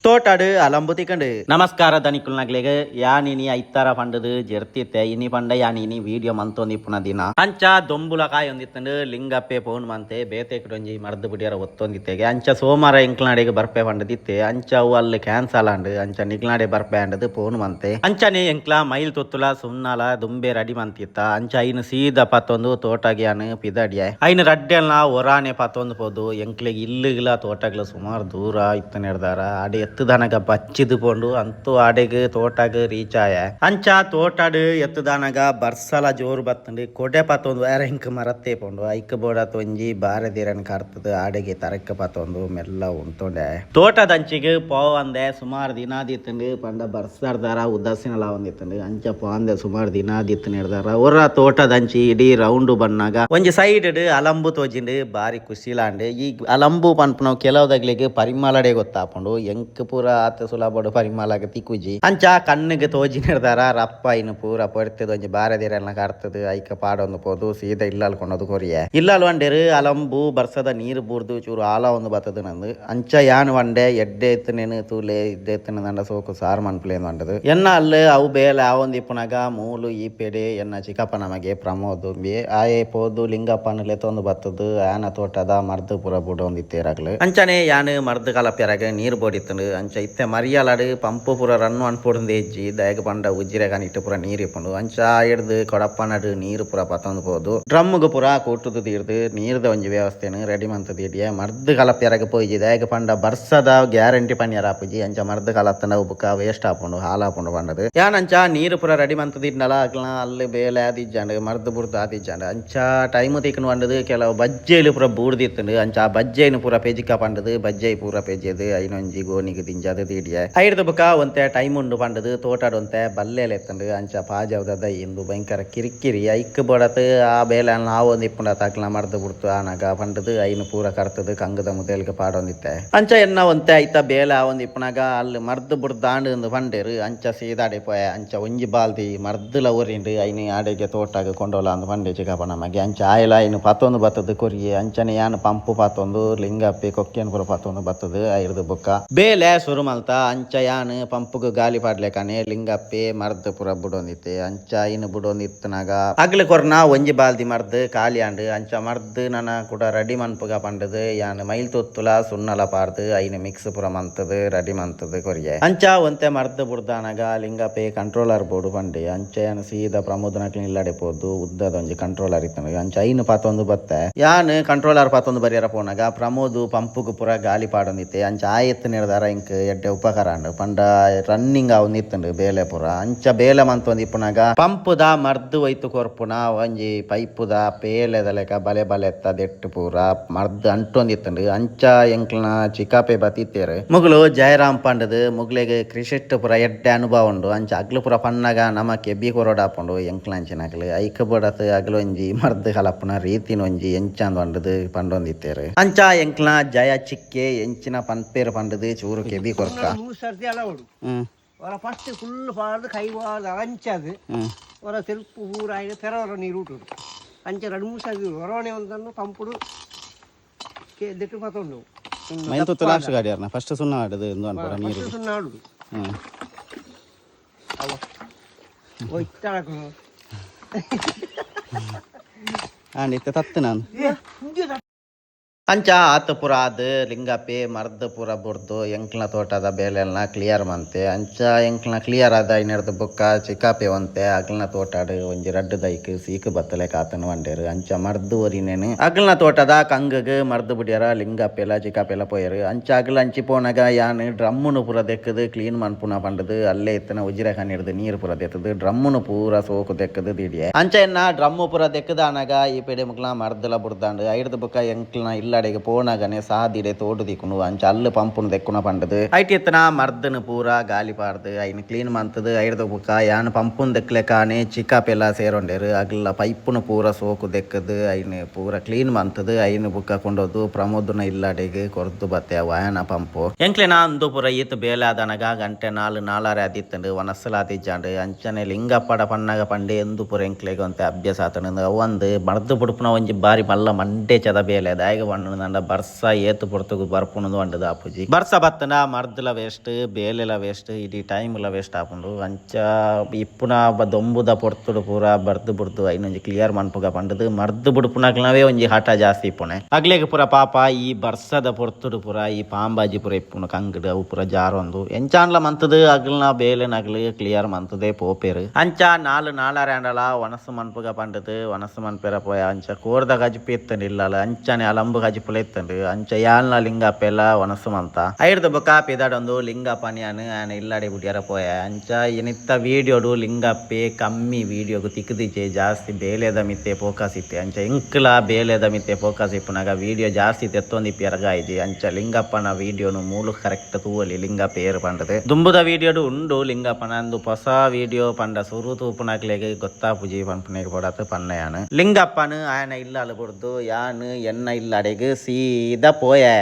ತೋಟಾಡು ಅಲಂಬು ತಿಕಂಡು. ನಮಸ್ಕಾರ ದನಿಕುಲ್ನಗ್ಲೆಗ್. ಯಾನಿನಿ ಐತಾರ ಪಂಡದು ಜೆರ್ತಿತ್ತೆ. ಇನಿ ಪಂಡ ಯಾನಿನಿ ವಿಡಿಯೋ ಮಂತೊಂದಿಪ್ಪುನ ದಿನ. ಅಂಚ ದೊಂಬುಲ ಕಾಯೊಂದಿತ್ತಂಡು. ಲಿಂಗಪ್ಪೆ ಫೋನ್ ಮಂತೆ ಬೇತೆ ಒಂಜಿ ಮರ್ದ್ ಬುಡಿಯರ ಒತ್ತೊಂದಿತ್ತೆಗೆ. ಅಂಚ ಸೋಮಾರ ಎಂಕ್ಲ್ನಾಡೆಗ್ ಬರ್ಪೆ ಪಂಡದಿತ್ತೆ. ಅಂಚ ಅವು ಅಲ್ಲಿ ಕ್ಯಾನ್ಸಲ್ ಆಂಡ್. ಅಂಚ ನಿಕ್ಲ್ನಾಡೆ ಬರ್ಪೆ ಅಂಡದು ಫೋನ್ ಮಂತೆ. ಅಂಚನೆ ಎಂಕ್ಲ ಮೈಲ್ ತೊತ್ತುಲ ಸುನ್ನಾಲ ದುಂಬೆ ರೆಡಿ ಮಂತಿತ್ತ. ಅಂಚ ಐನು ಸೀದ ಪತ್ತೊಂದು ತೋಟಗ್ ಯಾನ್ ಪಿದಡಿಯೆ. ಐನು ರಡ್ಡೆಲ್ನ ಒರಾನೆ ಪತ್ತೊಂದು ಪೋದು. ಎಂಕ್ಲೆಗ್ ಇಲ್ಲುಗ್ಲ ತೋಟಗ್ಲ ಸುಮಾರು ದೂರ ಇತ್ತನೆರ್ದಾರ ಆಡೆ ಎತ್ತುದನಗ ಬಚ್ಚಿದ್ ಪೋಂಡು. ಅಂತೂ ಆಡೆಗ್ ತೋಟಗ್ ರೀಚ್ ಆಯ. ಅಂಚ ತೋಟಡ್ ಎತ್ತುದಾನಗ ಬರ್ಸಲ ಜೋರು ಬತ್ತಂಡು. ಕೊಡೆ ಪತ್ತೊಂದು ಏರ ಇಂಕ್ ಮರತ್ತೇ ಪೋಂಡು. ಐಕ್ ಬೋಡತ್ ಒಂಜಿ ಬಾರೆದಿರನ್ ಕರ್ತದು ಆಡೆಗೆ ತರಕ್ ಪತ್ತೊಂದು ಮೆಲ್ಲ ಉಂತೊಂಡೆ. ತೋಟದಂಚಿಗ್ ಪೋವಂದೆ ಸುಮಾರು ದಿನ ಆದಿತ್ತಂಡು. ಪಂಡ ಬರ್ಸರ್ದಾರ ಉದಾಸೀನಲ ಆವೊಂದಿತ್ತಂಡು. ಅಂಚ ಪೋವಂದೆ ಸುಮಾರು ದಿನ ಆದಿತ್ತನೆರ್ದಾರ ಒರ ತೋಟದಂಚಿ ಇಡೀ ರೌಂಡ್ ಬನ್ನಾಗ ಒಂಜಿ ಸೈಡ್ ಅಲಂಬು ತೋಜಿಂಡು. ಬಾರಿ ಖುಷಿಲಾಂಡ್. ಈ ಅಲಂಬು ಪನ್ಪುನವು ಕೆಲವುದಗ್ಲೆಗ್ ಪರಿಮಳಡೆ ಗೊತ್ತಾಪುಂಡು. ಎಂಕ್ ಪೂರ ಆತ್ ಸುಲಭಡು ಪರಿಮಳಗ್ ತಿಕ್ಕುಜಿ. ಅಂಚ ಕಣ್ಣಿಗೆ ತೋಜಿನೆರ್ದಾರ ರಪ್ಪ ಇನ್ನು ಪೂರ ಪೊರ್ತದ ಒಂಜಿ ಬಾರೆದಿರೆಲ್ನ ಕರ್ತದು ಐಕ ಪಾಡೊಂದು ಪೋದು ಸೀದಾ ಇಲ್ಲಲ್ ಕೊಂಡೋದು ಕೊರಿಯೆ. ಇಲ್ಲಲ್ ವಂಡೇರು ಅಲಂಬು ಬರ್ಸದ ನೀರು ಬೂರ್ದು ಚೂರು ಆಲ ಒಂದು ಬತ್ತದ ನಂದು. ಅಂಚ ಯಾನ್ ವಂಡೆ ಎಡ್ಡೆ ಇತ್ತನೇನು ತೂಲೆ ಇಡ್ಡೆ ಇತ್ತನೆ ಸೋಕು ಸಾರು ಮನ್ಪುಲೇನು ವಂಡದು. ಎನ್ನ ಅಲ್ಲು ಅವು ಬೇಲೆ ಆವೊಂದು ಇಪ್ಪುನಗ ಮೂಲು ಈ ಪೆಡೆ ಎನ್ನ ಚಿಕ್ಕಪ್ಪ ನಮಗೆ ಪ್ರಮೋದ್ ಬಿ ಆಯೆ ಪೋದು ಲಿಂಗಪ್ಪನ ಲೆತ್ತೊಂದು ಬತ್ತದು ಆನ ತೋಟದ ಮರ್ದು ಪೂರ ಬುಡೊಂದಿತ್ತೇರಾಗ್ಲು. ಅಂಚನೆ ಯಾನ್ ಮರ್ದು ಕಲಪ್ಯರಾಗ ನೀರು ಬೋಡಿತ್ತಂಡು. ಅಂಚ ಇತ್ತೆ ಮರಿಯಾಲಾಡು ಪಂಪು ಪೂರ ರನ್ ಅನ್ಪೊಡುಂದು ಹೆಜ್ಜಿ ದಯಗ ಪಂಡ ಉಜ್ಜಿರೆ ಕಾನಿಟ್ಟು ಪೂರ ನೀರು ಇಪ್ಪುಂಡು. ಅಂಚ ಹಿಡ್ದು ಕೊಡಪ್ಪನಡು ನೀರು ಪೂರ ಪತ್ತೊಂದು ಪೋದು ಡ್ರಮ್ಗೆ ಪೂರ ಕೂಟುದು ತೀರ್ದು ನೀರ್ದ ಒಂಜಿ ವ್ಯವಸ್ಥೆನು ರೆಡಿ ಮಂತು ದೀಡಿಯ. ಮರ್ದು ಕಲಪ್ಯರಾಗ ಪೋಯಿಜಿ. ದಯಗ ಪಂಡ ಬರ್ಸದ ಗ್ಯಾರಂಟಿ ಪನ್ಯರ ಆಪುಜಿ. ಅಂಚ ಮರ್ದು ಕಲತ್ತಂಡ ಬುಕ್ಕ ವೇಸ್ಟ್ ಆಪುಂಡು ಹಾಲಾಪುಂಡು ಪಂಡದು. ಯಾನ್ ಅಂಚ ನೀರು ಪೂರ ರೆಡಿ ಮಂತು ದಿಡ್ನಲ ಅಗ್ಲ ಅಲ್ಲಿ ಬೇಲೆ ಆದಿಜ್ಜಾಂಡ್ ಮರ್ದು ಬುಡ್ದು ಆದಿಜ್ಜಾಂಡ್. ಅಂಚ ಟೈಮ್ ತಿಕ್ಕನು ಪಂಡದು ಕೆಲವು ಬಜ್ಜೆಲು ಪೂರ ಬೂರ್ದಿತ್ತಂಡು. ಅಂಚ ಆ ಬಜ್ಜೆನು ಪೂರ ಪೆಜಿಕ ಪಂಡದು ಬಜ್ಜೈ ಪೂರ ಪೆಜೆದು ಐನೊಂಜಿ ಗೋನಿಗೆ ದಿಂಜಾದ ದೀಡಿಯ. ಐಡ್ದು ಬುಕ್ಕ ಒಂತೆ ಟೈಮ್ ಉಂಡು ಪಂಡದು ತೋಟಡ್ ಒಂತೆ ಬಲ್ಲೆಲೆ ಎತ್ತಂಡು. ಅಂಚ ಪಾಜವ್ದ ಇಂದು ಭಯಂಕರ ಕಿರಿಕಿರಿ ಐಕ್ ಬೋಡತ್ ಆ ಬೇಲೆ ಆವೊಂದು ಇಪ್ಪುಂಡ ತಕ್ಲ ಮರ್ದು ಬುಡ್ತು ಆನಗ ಪಂಡದು ಐನು ಪೂರ ಕರ್ತದು ಕಂಗದ ಮುದೇಲ್ಗೆ ಪಾಡೊಂದಿತ್ತೆ. ಅಂಚ ಎನ್ನ ಒಂತೆ ಐತ ಬೇಲೆ ಆವೊಂದು ಇಪ್ಪುನಾಗ ಅಲ್ಲಿ ಮರ್ದು ಬುಡ್ದಾಂಡು ಇಂದು ಪಂಡೇರು. ಅಂಚ ಸೀದಾಡೆ ಪೋಯ. ಅಂಚ ಒಂಜಿ ಬಾಲ್ದಿ ಮರ್ದುಲ ಒರಿಂಡು. ಐನು ಆಡೆಗೆ ತೋಟಗ್ ಕೊಂಡೋಲ ಅಂದ್ ಪಂಡೆ ಚಿಕ್ಕಪ್ಪ ನಮಗೆ. ಅಂಚ ಆಯಲ ಐನು ಪತ್ತೊಂದು ಬತ್ತದು ಕೊರಿಯೆ. ಅಂಚನೆ ಯಾನ್ ಪಂಪು ಪತ್ತೊಂದು ಲಿಂಗಪ್ಪಿ ಕೊಕ್ಕೆನ್ ಪೂರ ಪತ್ತೊಂದು ಬತ್ತದು ಐರ್ದು ಬುಕ್ಕ ಬೇಲೆ ಸುರು ಮಲ್ತ. ಅಂಚ ಯಾನ್ ಪಂಪುಗು ಗಾಲಿ ಪಾಡ್ಲೆಕಾನೆ ಲಿಂಗಪ್ಪೆ ಮರ್ದು ಪೂರ ಬುಡೊಂದಿತ್ತೆ. ಅಂಚ ಐನು ಬುಡೊಂದಿತ್ತನಾಗ ಅಗ್ಲು ಕೊರ್ನ ಒಂಜಿ ಬಾಲ್ದಿ ಮರ್ದು ಖಾಲಿ ಆಂಡು. ಅಂಚ ಮರ್ದು ನನ ಕೂಡ ರೆಡಿ ಮನ್ಪುಗ ಪಂಡದು ಯಾನ್ ಮೈಲ್ ತೊತ್ತುಲ ಸುಣ್ಣಲ ಪಾರ್ದು ಐನು ಮಿಕ್ಸ್ ಪೂರ ಮಂತದು ರೆಡಿ ಮಂತದು ಕೊರಿಯೆ. ಅಂಚ ಒಂತೆ ಮರ್ದು ಬುಡ್ದಾನಗ ಲಿಂಗಪ್ಪೆ ಕಂಟ್ರೋಲರ್ ಬೋಡು ಪಂಡೆ. ಅಂಚ ಯಾನ್ ಸೀದಾ ಪ್ರಮೋದನಕ್ಲೆ ಇಲ್ಲಡೆ ಪೋದು ಉದ್ದದ ಒಂಜಿ ಕಂಟ್ರೋಲರ್ ಇತ್ತನ. ಅಂಚ ಐನು ಪಾತೊಂದು ಬತ್ತೆ. ಯಾನ್ ಕಂಟ್ರೋಲರ್ ಪಾತೊಂದು ಬರಿಯರ ಪೋನಾಗ ಪ್ರಮೋದು ಪಂಪುಗು ಪೂರ ಗಾಲಿ ಪಾಡೊಂದಿತ್ತೆ. ಅಂಚ ಆಯೆತ್ತು ನೆರ್ದಾರ ಇಂಕ್ ಎಡ್ಡೆ ಉಪಕಾರ ಆಂಡ್. ಪಂಡ ರನ್ನಿಂಗ್ ಆವೊಂದಿತ್ತಂಡು ಬೇಲೆ ಪೂರ. ಅಂಚ ಬೇಲೆ ಮಂತೊಂದು ಇಪ್ಪುನಾಗ ಪಂಪುದ ಮರ್ದು ಒಯ್ತು ಕೊರ್ಪುನ ಒಂಜಿ ಪೈಪುದ ಪೇಲೆದ ಲೆಕ್ಕ ಬಲೆ ಬಲೆತ್ತ ದೆಟ್ಟು ಪೂರ ಮರ್ದು ಅಂಟೊಂದಿತ್ತಂಡು. ಅಂಚ ಎಂಕ್ಲನ ಚಿಕಾಪೆ ಬತ್ತಿತ್ತೇರು ಮುಗುಲು ಜಯರಾಮ್ ಪಂಡದು ಮುಗ್ಲೆಗ್ ಕ್ರಿಶೆಟ್ ಪೂರ ಎಡ್ಡೆ ಅನುಭವ ಉಂಡು. ಅಂಚ ಅಗ್ಲು ಪೂರ ಪನ್ನಾಗ ನಮ ಕೆಬಿ ಕೊರೊಡಾಪುಂಡು ಎಂಕ್ಲಂಚಿನಕ್ಲು. ಐಕ್ ಬೋಡತ್ ಅಗ್ಲು ಒಂಜಿ ಮರ್ದು ಕಲಪುನ ರೀತಿನ ಒಂಜಿ ಎಂಚಂದ್ ಪಂಡದು ಪಂಡೊಂದಿತ್ತೇರು. ಅಂಚ ಎಂಕ್ಲನ ಜಯ ಚಿಕ್ಕೆ ಎಂಚಿನ ಪನ್ಪೇರು ಪಂಡದು ಚೂರು ಕೆಬಿ ಕೊರ್ಕ. ಮೂರು ಸರ್ತಿ ಅಳವಡು. ಹೊರ ಫಸ್ಟ್ ಫುಲ್ ಪಾಡ್ದು ಕೈ ಬಾರ್ದು ಅಂಚದು ಹೊರ ಸೆಲ್ಪು ಪೂರ ಆಯ್ದು ಪೆರ ಹೊರ ನೀರು ಉಂಟು. ಅಂಚ ಎರಡು ಮೂರು ಸರ್ತಿ ಹೊರವಣೆ ಒಂದನ್ನು ಪಂಪುಡು ದೆಟ್ಟು ಪತ್ತೊಂಡು. ಮೈಲ್ ತುತ್ತು ಲಾಸ್ಟ್ ಗಾಡಿ ಅರ್ನ ಫಸ್ಟ್ ಸುಣ್ಣ ಆಡದು ಎಂದು ಅನ್ಪಡ ನೀರು. ಫಸ್ಟ್ ಸುಣ್ಣ ಆಡುದು. ಅವ ಒಯ್ತಾಳಕು. ಆಂಡ್ ಇತ್ತೆ ತತ್ತು ನಾನು. ಏ ಇಂದು. ಅಂಚ ಆತ ಪೂರ ಆದ್ ಲಿಂಗಪ್ಪೆ ಮರ್ದ್ ಪೂರ ಬುಡ್ದು ಎಂಕ್ಲ ತೋಟದ ಬೇಲೆಲ್ನ ಕ್ಲಿಯರ್ ಮಂತೆ. ಅಂಚ ಎಂಕ್ಲ ಕ್ಲಿಯರ್ ಆದ ಐನೆರ್ದ್ ಬೊಕ್ಕ ಚಿಕಾಪೆ ಒಂತೆ ಅಗ್ಲ್ನ ತೋಟಡ್ ಒಂಜಿ ರಡ್ಡ್ ದೈಕ್ ಸೀಕ್ ಬತ್ತಲೆ ಕಾತನ ವಂಡೇರು. ಅಂಚ ಮರ್ದ್ ಒರಿನೇನು ಅಗ್ಲ್ನ ತೋಟದ ಕಂಗಗ್ ಮರ್ದ್ ಬುಡಿಯರ ಲಿಂಗಪ್ಪೆಲ ಚಿಕಾಪೆಲ ಪೋಯೆರು. ಅಂಚ ಅಗ್ಲ ಅಂಚಿ ಪೋನಾಗ ಯಾನ್ ಡ್ರಮ್ಮುನು ಪೂರ ದೆಕ್ಕದು ಕ್ಲೀನ್ ಮನ್ಪುನ ಪಂಡದು ಅಲ್ಲೇ ಇತ್ತನ ಉಜಿರೆ ಕನಿರ್ದು ನೀರು ಪೂರ ದೆತ್ತದು ಡ್ರಮ್ಮುನು ಪೂರ ಸೋಕು ದೆಕ್ಕದು ದಿಡಿಯೆ. ಅಂಚ ಎನ್ನ ಡ್ರಮ್ಮು ಪೂರ ದೆಕ್ಕದ ಆನಾಗ ಈ ಪೆಡೆ ಮುಕ್ಲ ಮರ್ದಲ ಬುಡ್ದಾಂಡು. ಐಡ್ದು ಬೊಕ್ಕ ಎಂಕ್ಲನ ಇಲ್ಲಡೆಗೆ ಪೋನಾಗನೆ ಸಾದಿಡೆ ತೋಡು ದಿಕ್ಕುಂಡು. ಅಂಚ ಅಲ್ಲು ಪಂಪುನು ದೆಕ್ಕುನ ಪಂಡದು ಐಟ್ ಇತ್ತನ ಮರ್ದನು ಪೂರ ಗಾಲಿ ಪಾರ್ದು ಐನ್ ಕ್ಲೀನ್ ಮಂತದು. ಐಡ್ದು ಬೊಕ್ಕ ಯಾನ್ ಪಂಪುನ್ ದೆಕ್ಲೆಕಾನೆ ಚಿಕಾಪೆಲ ಸೇರೊಂಡೇರು. ಅಗ್ಲ ಪೈಪುನು ಪೂರ ಸೋಕು ದೆಕ್ಕದು ಐನ್ ಪೂರ ಕ್ಲೀನ್ ಮಂತದು ಐನ್ ಬುಕ್ಕ ಕೊಂಡೋದು ಪ್ರಮೋದನ ಇಲ್ಲಡೆಗೆ ಕೊರ್ದು ಬತ್ತೆ ವಾಯನ ಪಂಪು. ಎಂಕ್ಲೆನ ಅಂದು ಪೂರ ಈತ್ ಬೇಲೆ ಆದನಗ ಗಂಟೆ ನಾಲ್ ನಾಲಾರೆ ಆದಿತ್ತಂಡು. ವನಸ್ಸಲಾ ಆದಿಜ್ಜಾಂಡು. ಅಂಚನೆ ಲಿಂಗಪ್ಪಡ ಪಣ್ಣಗ ಪಂಡೆ ಎಂದು ಪೂರ ಎಂಕ್ಲೆಗ್ ಒಂತೆ ಅಭ್ಯಾಸ ಆತಂಡು. ಅವೊಂದು ಮರ್ದು ಬುಡ್ಪುನ ಒಂಜಿ ಬಾರಿ ಮಲ್ಲ ಮಂಡೆ ಚದ ಬೇಲೆ ದಾಯೆಗ್ ಪಂಡ. ಪಂಡಂಡ ಬರ್ಸ ಏತ್ ಪೊರ್ತುಗು ಬರ್ಪುನದು ಪಂಡದು ಆಪುಜಿ. ಬರ್ಸ ಬತ್ತಂಡ ಮರ್ದ್ಲ ವೇಸ್ಟ್, ಬೇಲೆಲ ವೇಸ್ಟ್, ಇಡೀ ಟೈಮ್ಲ ವೇಸ್ಟ್ ಆಪುಂಡು. ಅಂಚ ಇಪ್ಪುನ ದೊಂಬುದ ಪೊರ್ತುಡು ಪೂರ ಬರ್ದು ಬುಡ್ದು ಐನೊಂಜಿ ಕ್ಲಿಯರ್ ಮನ್ಪುಗ ಪಂಡದು ಮರ್ದ್ ಬುಡ್ಪುನಕ್ಲನವೇ ಒಂಜಿ ಹಠ ಜಾಸ್ತಿ ಇಪ್ಪುನೆ. ಅಗ್ಲೆಗ್ ಪೂರ ಪಾಪ ಈ ಬರ್ಸದ ಪೊರ್ತುಡು ಪೂರ ಈ ಪಾಂಬಾಜಿ ಪೂರ ಇಪ್ಪುನು ಕಂಗ್ಡ್ ಅವು ಪೂರ ಜಾರೊಂದು ಎಂಚಾಂಡ್ಲ ಮಂತುದು ಅಗ್ಲ್ನ ಬೇಲೆನಗ್ಲು ಕ್ಲಿಯರ್ ಮಂತುದೇ ಪೋಪೆರ್. ಅಂಚ ನಾಲ್ ನಾಲರೆ ಆಂಡಲ ಒಣಸು ಮನ್ಪುಗ ಪಂಡದು ಒಣಸು ಮನ್ಪೆರ ಪೋಯ. ಅಂಚ ಕೋರ್ದ ಕಜಿಪು ಇತ್ತಂಡು ಇಲ್ಲಲ, ಅಂಚನೆ ಅಲಂಬು ಕಜಿಪುಲ ಇತ್ತಂಡು. ಅಂಚ ಯಾಲ್ನ ಲಿಂಗಪ್ಪೆಲ ಒಣಸು ಮಂತ ಐರ್ದ ಬೊಕ್ಕ ಪಿದಾಡೊಂದು ಲಿಂಗಪ್ಪನಿಯಾನ್ ಆನ ಇಲ್ಲಡೆ ಬುಡಿಯರ ಪೋಯ. ಅಂಚ ಇನಿತ್ತ ವೀಡಿಯೋಡು ಲಿಂಗಪ್ಪೆ ಕಮ್ಮಿ ವೀಡಿಯೋಗು ತಿಕ್ಕುದಿಜೆ, ಜಾಸ್ತಿ ಬೇಲೆದ ಮಿತ್ತೆ ಫೋಕಸ್ ಇತ್ತೆ. ಅಂಚ ಇಂಕ್ಲ ಬೇಲೆದ ಮಿತ್ತೆ ಫೋಕಸ್ ಇಪ್ಪುನಾಗ ವೀಡಿಯೋ ಜಾಸ್ತಿ ತೆತ್ತೊಂದಿಪ್ಪಿಯರಗಾಯಿಜಿ. ಅಂಚ ಲಿಂಗಪ್ಪನ ವೀಡಿಯೋನು ಮೂಲು ಕರೆಕ್ಟ್ ತೂವಲಿ ಲಿಂಗಪ್ಪ ಏರು ಪಂಡದು. ದುಂಬುದ ವೀಡಿಯೋಡು ಉಂಡು ಲಿಂಗಪ್ಪನ ಅಂದು ಹೊಸ ವೀಡಿಯೋ ಪಂಡ ಸುರು ತೂಪುನಕ್ಲೆಗ್ ಗೊತ್ತಾಪುಜಿ ಪನ್ಪುನೆಗ್ ಪಡತ್ ಪನ್ನಯಾನ್. ಲಿಂಗಪ್ಪನು ಆಯನ ಇಲ್ಲಲು ಬುಡ್ದು ಯಾನ್ ಎನ್ನ ಇಲ್ಲಡೆಗ್ ಸೀದಾ ಪೋಯೆ.